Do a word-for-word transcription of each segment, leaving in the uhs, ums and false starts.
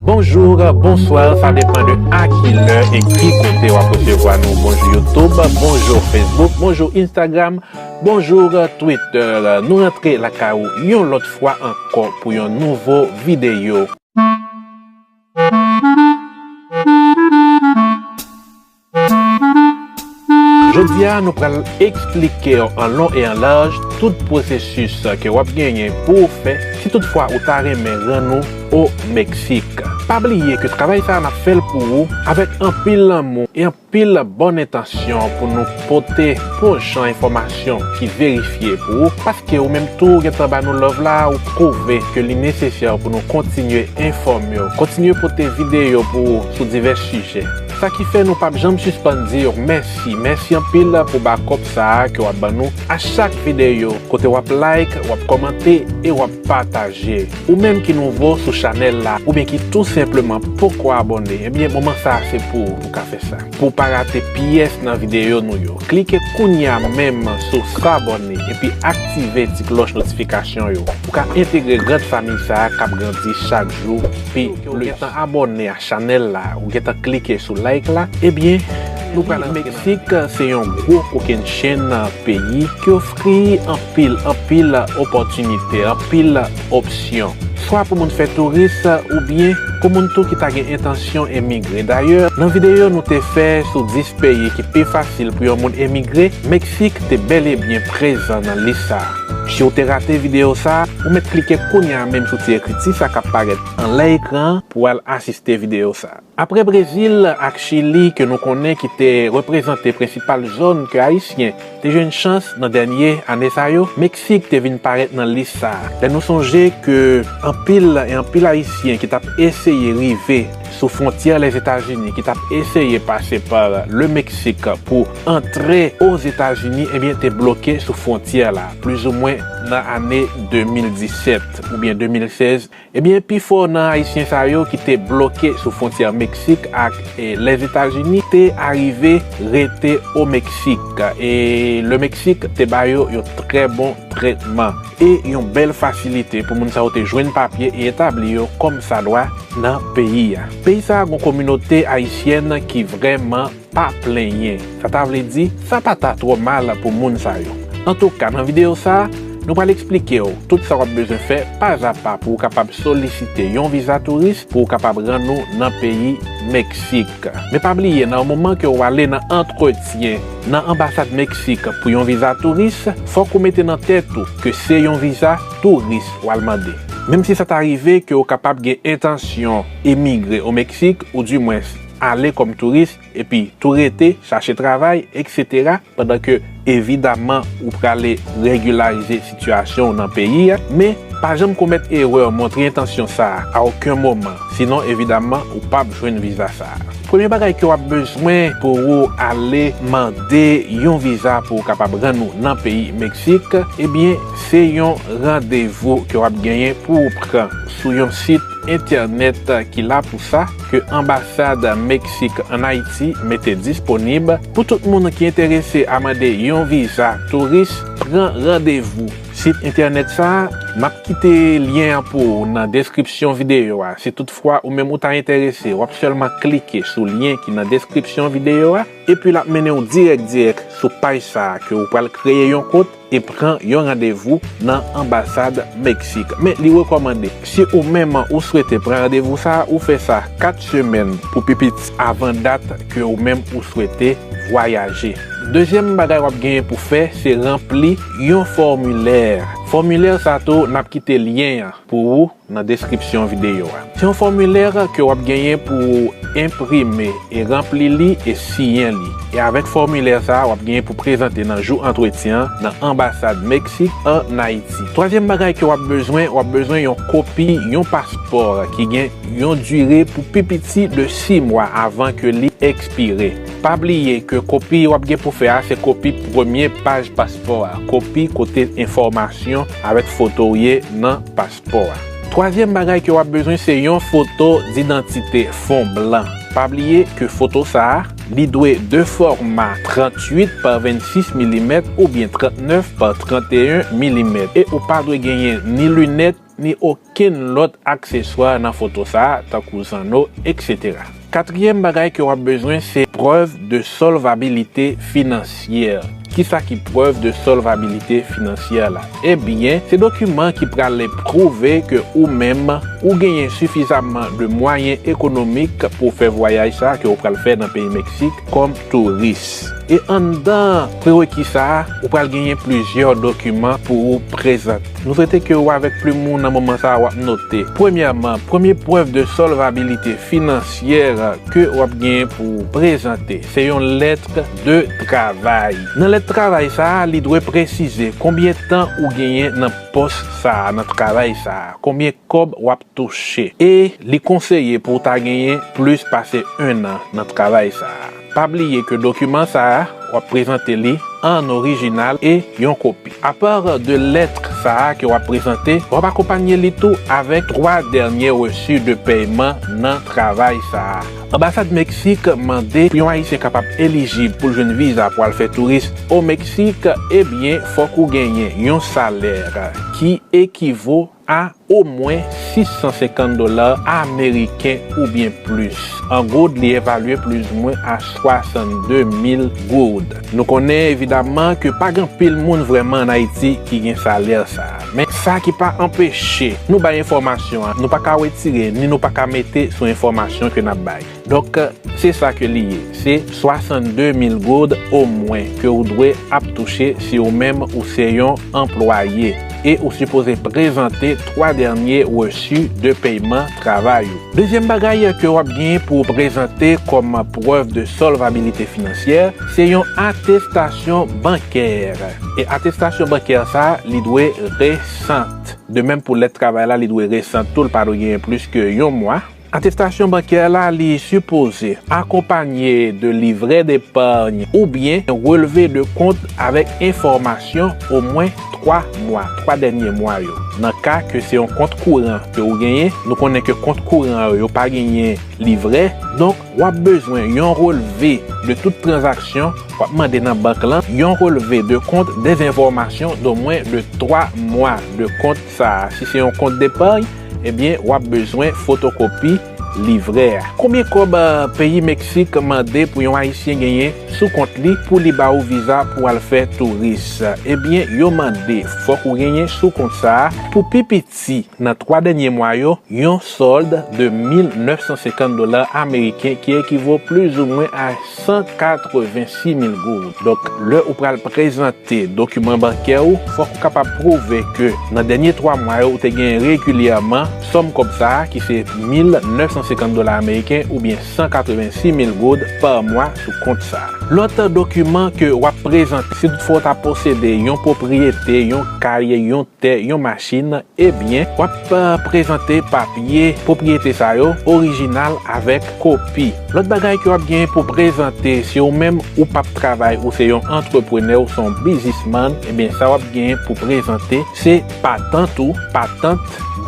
Bonjou, bonswa, sa depann de a ki lè e ki kote w ap resevwa nou. Bonjou YouTube, bonjou Facebook, bonjou Instagram, bonjou Twitter. Nou rantre lakay ou yon lòt fwa ankò pou yon nouvo videyo. Jodi a, nou pral eksplike w an lon e an laj tout pwosesis ke w ap genyen pou w fè si toutfwa ou ta renmen rann ou o Meksik. Pa bliye ke travay sa a n ap fè l pou ou avèk anpil lanmou e anpil bòn entansyon pou nou pote bon jan enfòmasyon ki verifye pou ou, paske ou menm tou ou gentan ba nou love la, ou pwouve ke li nesesè pou nou kontinye enfòme w, kontinye pote videyo pou ou sou divès sijè. Sa ki fè nou p ap janm sispann di w mèsi, mèsi anpil pou bakòp sa a ke w ap ban nou a chak videyo, kote w ap like, w ap kòmante e w ap pataje. Ou menm ki nouvo sou chanèl la, oubyen ki tou senpleman poko abòne, ebyen, moman sa a se pou ou pou w ka fè sa. Pou w pa rate pyès nan videyo nou yo, klike kounye a menm sou s'abonner epi aktive ti klòch notifikasyon yo pou w ka entegre grand fanmi sa a k ap grandi chak jou pi plis. Ou gentan abòne a chanèl la, ou gentan klike sou like la, ebyen, nou pral Meksik se yon gwo kokennchenn peyi ki ofri anpil, anpil opòtinite, anpil opsyon. Swa pou moun fè touris, oubyen pou moun tou ki ta gen entansyon emigre. Dayè, nan videyo nou te fè sou dis peyi ki pi fasil pou yon moun emigre, Meksik te bèl e byen prezan nan lis sa a. Si w te rate videyo sa a, ou mèt klike kounye a menm sou ti ekriti sa k ap parèt anlè ekran an pou w al asiste videyo sa a. Apre Brezil ak Chili ke nou konnen ki te reprezante prensipal zòn ke Ayisyen te jwenn chans nan dènye ane sa yo, Meksik te vin parèt nan lis sa a. Lè nou sonje ke anpil e anpil Ayisyen ki t ap eseye rive sou fwontyè Lèzetazini, ki t ap eseye pase pa le Meksik pou antre Ozetazini, ebyen, te bloke sou fwontyè la, plizoumwen nan ane de mil disèt oubyen de mil sèz. Ebyen, pifò nan Ayisyen sa yo ki te bloke sou fwontyè Meksik ak, e, Lèzetazini te arive rete o Meksik. E le Meksik te ba yo yon trè bon tretman e yon bèl fasilite pou moun sa yo te jwenn papye e etabli yo kòmsadwa nan peyi a. Peyi sa a gon kominote ayisyèn ki vrèman pa plenyen. Sa ta vle di, sa pa ta twò mal pou moun sa yo. Antouka, nan videyo sa a, nou pral eksplike w tout sa w ap bezwen fè pazapa pou w kapab solisite yon viza touris pou w kapab rann ou nan peyi Meksik. Men pa bliye, nan moman ke w ale nan antretyen nan anbasad Meksik pou yon viza touris, fòk ou mete nan tèt ou ke se yon viza touris w al mande. Menm si sa ta rive ke w kapab gen entansyon emigre o Meksik, oudimwens ale kòm touris, epi tou rete, chache travay, etsetera, pandan ke, evidaman, ou prale regilarize sitiyasyon w nan peyi a, men pa janm komèt erè montre entansyon sa a a okenn moman, sinon, evidaman, ou p ap jwenn viza sa a. Premye bagay ke w ap bezwen pou ou ale mande yon viza pou w kapab rann ou nan peyi Meksik, ebyen, se yon randevou ke w ap genyen pou w pran sou yon sit entènèt ki la pou sa, ke anbasad Meksik ann Ayiti mete disponib pou tout moun ki enterese a mande yon viza touris. Pran randevou. Sit entènèt sa a, m ap kite lyen an pou ou nan deskripsyon videyo a. Si toutfwa ou menm ou ta enterese, w ap sèlman klike sou lyen ki nan deskripsyon videyo a, epi l ap mennen w dirèk dirèk sou paj sa a ke ou pral kreye yon kont e pran yon randevou nan anbasad Meksik. Men li rekòmande, si ou menm ou swete pran randevou sa a, ou fè sa kat semèn pou pi piti avan dat ke ou menm ou swete vwayaje. Dezyèm bagay w ap genyen pou fè, se ranpli yon fòmilè. Fòmilè sa tou, n ap kite lyen an pou ou nan deskripsyon videyo a. Se yon fòmilè ke w ap genyen pou w enprime e ranpli li e siyen li. E avèk fòmilè sa a, w ap genyen pou prezante nan jou antretyen an nan anbasad Meksik ann Ayiti. Twazyèm bagay ke w ap bezwen, w ap bezwen yon kopi yon paspò ki gen yon dire pou pi piti de sis mwa avan ke li ekspire. Pa bliye ke kopi w ap gen pou fè a se kopi premye paj paspò a, kopi kote enfòmasyon avèk foto w ye nan paspò a. Twazyèm bagay ke w ap bezwen se yon foto didantite fon blan. Pa bliye ke foto sa a, li dwe de fòma tranntuit pa vennsis milimèt oubyen trannèf pa tranteyen milimèt. E ou pa dwe genyen ni linèt, ni okenn lòt akseswa nan foto sa a, tankou zanno, etsetera. Katriyèm bagay ke w ap bezwen, se prèv de sòlvabilite finansyè. Kisa ki prèv de sòlvabilite finansyè la? Ebyen, se dokiman ki pral pwouve ke ou menm, ou genyen sifizaman de mwayen ekonomik pou w fè vwayaj sa a ke w pral fè nan peyi Meksik kòm touris. E anndan prereki sa a, ou pral genyen plizyè dokiman pou ou prezante. Nou swete ke ou avèk plim ou nan moman sa a w ap note. Premyèman, premye prèv de sòlvabilite finansyè ke w ap genyen pou prezante, se yon lèt de travay. Nan lèt travay sa a, li dwe presize konbyen tan ou genyen nan pòs sa a, nan travay sa a, konbyen kòb w ap touche. E li konseye pou w ta genyen plis pase en an nan travay sa a. Pa bliye ke dokiman sa a, w ap prezante li an orijinal e yon kopi. Apa de lèt sa a ke w ap prezante, w ap akonpanye li tou avèk twa dènye reçu de pèyman nan travay sa a. Anbasad Meksik mande pou yon Ayisyen kapab elijib pou l jwenn viza pou al fè touris o Meksik, ebyen, fòk ou genyen yon salè ki ekivo a omwen sis san senkant dola ameriken oubyen plis. An goud, li evalye plizoumwen a swasannde mil goud. Nou konnen evidaman ke pa gen anpil moun vrèman ann Ayiti ki gen salè sa a. Men sa ki pa anpeche nou bay enfòmasyon an, nou pa ka retire, ni nou pa ka mete sou enfòmasyon ke n ap bay. Donk, se sa ke li ye. Se swasannde mil goud omwen ke ou dwe ap touche si ou menm ou se yon anplwaye. E ou sipoze prezante twa dènye reçu de pèyman travay ou. Dezyèm bagay ke w ap gen pou w prezante kòm prèv de sòlvabilite finansyè, se yon atestasyon bankè. E atestasyon bankè sa a, li dwe resant. De menm pou lèt travay la, li dwe resant tou, li pa dwe genyen plis ke yon mwa. Atestasyon bankè la, li sipoze akonpanye de livrè depèny oubyen relve de kont avèk enfòmasyon omwen twa mwa, twa dènye mwa yo. Nan ka ke se yon kont kouran ke ou genyen, nou konnen ke kont kouran yo, yo pa genyen livrè, donk w ap bezwen yon relve de tout tranzaksyon w ap mande nan bank lan, yon relve de kont dèzenvòmasyon domwen de twa mwa de kont sa a. Si se yon kont depèny, ebyen, w ap bezwen fotokopi livrè a. Konbyen kòb, eh, peyi Meksik mande pou yon Ayisyen genyen sou kont li pou li ba ou viza pou al fè touris? Ebyen, yo mande fòk ou genyen sou kont sa a, pou pi piti nan twa dènye mwa yo, yon sòld de mil nèf san senkant dola ameriken ki ekivo plizoumwen a san katrevensis mil goud. Donk, lè ou pral prezante dokiman bankè ou, fòk ou kapab pwouve ke nan dènye twa mwa yo, ou te gen regilyèman sòm kòb sa a, ki se mil nèf san senkant dola ameriken oubyen san katrevensis mil goud pa mwa sou kont sa a. Lòt dokiman ke w ap prezante, si toutfwa w ta posede yon pwopriyete, yon kay, yon tè, yon machin, ebyen, w ap, eh, prezante papye pwopriyete sa yo, orijinal avèk kopi. Lòt bagay ke w ap gen pou prezante, si ou menm ou p ap travay, ou se yon antreprenè, ou se yon biznismann, ebyen, sa w ap gen pou prezante, se patant ou, patant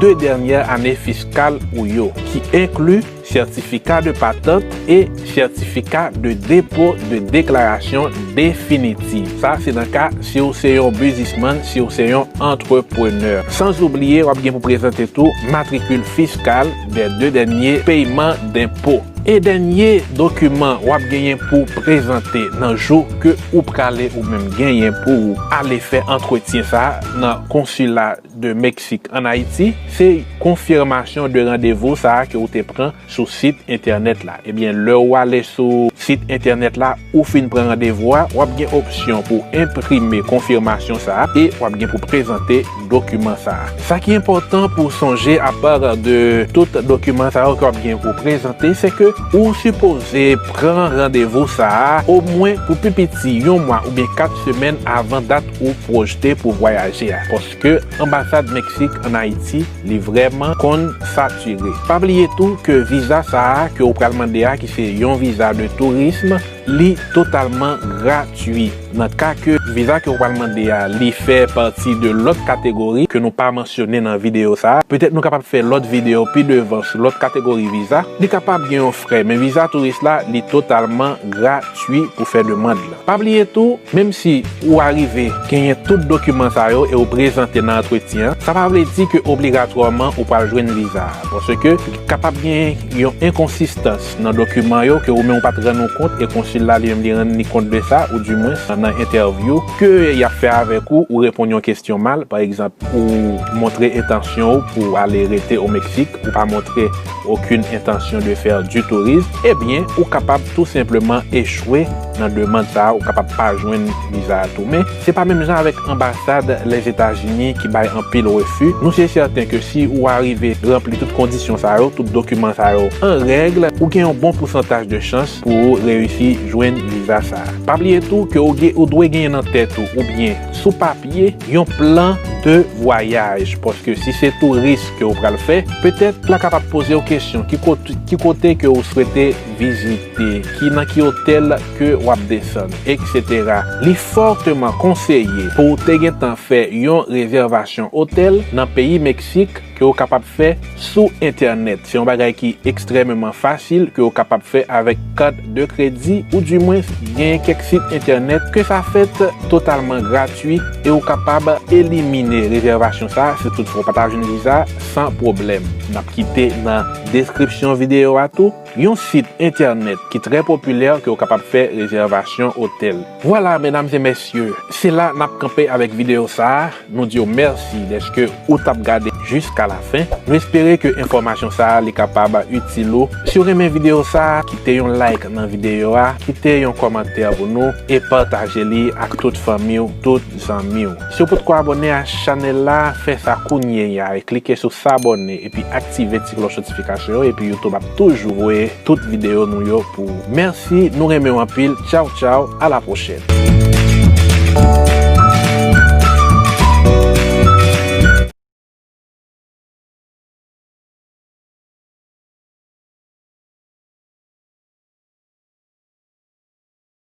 de dènye ane fiskal ou yo, ki enkli sètifika de patant e sètifika de depo de deklarasyon definitiv. Sa, se nan ka si w se yon biznismann, si w se yon antreprenè. San oubliye, w ap gen pou prezante tou matrikil fiskal dè de dènye peyman denpo. E dènye dokiman w ap genyen pou prezante nan jou ke ou prale ou menm genyen pou w ale fè antretyen sa a nan konsila de Meksik ann Ayiti, se konfimasyon de randevou sa a ke ou te pran sou sit entènèt la. Ebyen, lè ou ale sou sit entènèt la, ou fin pran randevou a, w ap gen opsyon pou enprime konfimasyon sa a e w ap gen pou prezante dokiman sa a. Sa ki enpòtan pou w sonje, apa de tout dokiman sa yo ke w ap gen pou prezante, se ke ou sipoze pran randevou sa a omwen pou pi piti yon mwa oubyen kat semèn avan dat ou pwojte pou vwayaje a. Paske Anbasad Meksik ann Ayiti, li vrèman konn satire. Pa bliye tou ke viza sa a ke ou pral mande a, ki se yon viza de tourism, li totalman gratui. Nan ka ke Viza ke w pral mande a, li fè pati de lòt kategori ke nou pa mansyone nan videyo sa a. Petèt nou kapab fè lòt videyo pi devan sou lòt kategori viza. Li kapab gen yon frè, men viza touris la, li totalman gratui pou fè demann lan. Pa bliye tou, menm si ou arive genyen tout dokiman sa yo e ou prezante nan antretyen an, sa pa vle di ke obligatwaman ou pral jwenn viza a, paske kapab gen yon enkonsistans nan dokiman yo ke ou menm ou pa t rann ou kont e konsil la li menm li rann li kont de sa, ou dimwens nan entèvyou ke y ap fè avèk ou, ou reponn yon kesyon mal, pa egzanp, ou montre entansyon ou pou ale rete o Meksik, ou pa montre okenn entansyon de fè du tourism, ebyen, ou kapab tou senpleman echwe nan demann sa a, ou kapab pa jwenn viza a tou. Men, se pa menm jan avèk anbasad Lèzetazini ki bay anpil refi. Nou se sèten ke si ou arive ranpli tout kondisyon sa yo, tout dokiman sa yo an règ, ou gen yon bon pousantaj de chans pou ou reyisi jwenn viza sa a. Pa bliye tou ke ou, gen, ou dwe genyen nan tèt ou oubyen sou papye yon plan de vwayaj, paske si se touris ke ou pral fè, petèt la kapab poze w kesyon ki kote, ki kote ke ou swete vizite, ki nan ki otèl ke w ap desann, et cetera. Li fòteman konseye pou ou te gentan fè yon rezèvasyon otèl nan peyi Meksik ke w kapab fè sou entènèt. Se yon bagay ki ekstrèmeman fasil ke w kapab fè avèk kat de kredi ou dimwens genyen kèk sit entènèt ke sa fèt totalman gratui e w kapab elimine rezèvasyon sa a si toutfwa w pa ta jwenn viza san pwoblèm. N ap kite nan deskripsyon videyo a tou yon sit entènèt ki trè popilè ke w kapab fè rezèvasyon otèl. Vwala, medam e mesye, se la n ap kanpe avèk videyo sa a. Nou di w mèsi dèske ou t ap gade jiska lafen. Nou espere ke enfòmasyon sa a li kapab itil ou. Si w renmen videyo sa a, kite yon like nan videyo a, kite yon kòmantè pou nou e pataje li ak tout fanmi w, tout zanmi w. Si w potko abòne a chanèl la, fè sa kounye a e klike sou s'abonner epi aktive ti klòch notifikasyon yo epi YouTube ap toujou voye tout videyo nou yo pou ou. Mèsi, nou renmen w anpil. Tchaw, tchaw, a la pwochèn.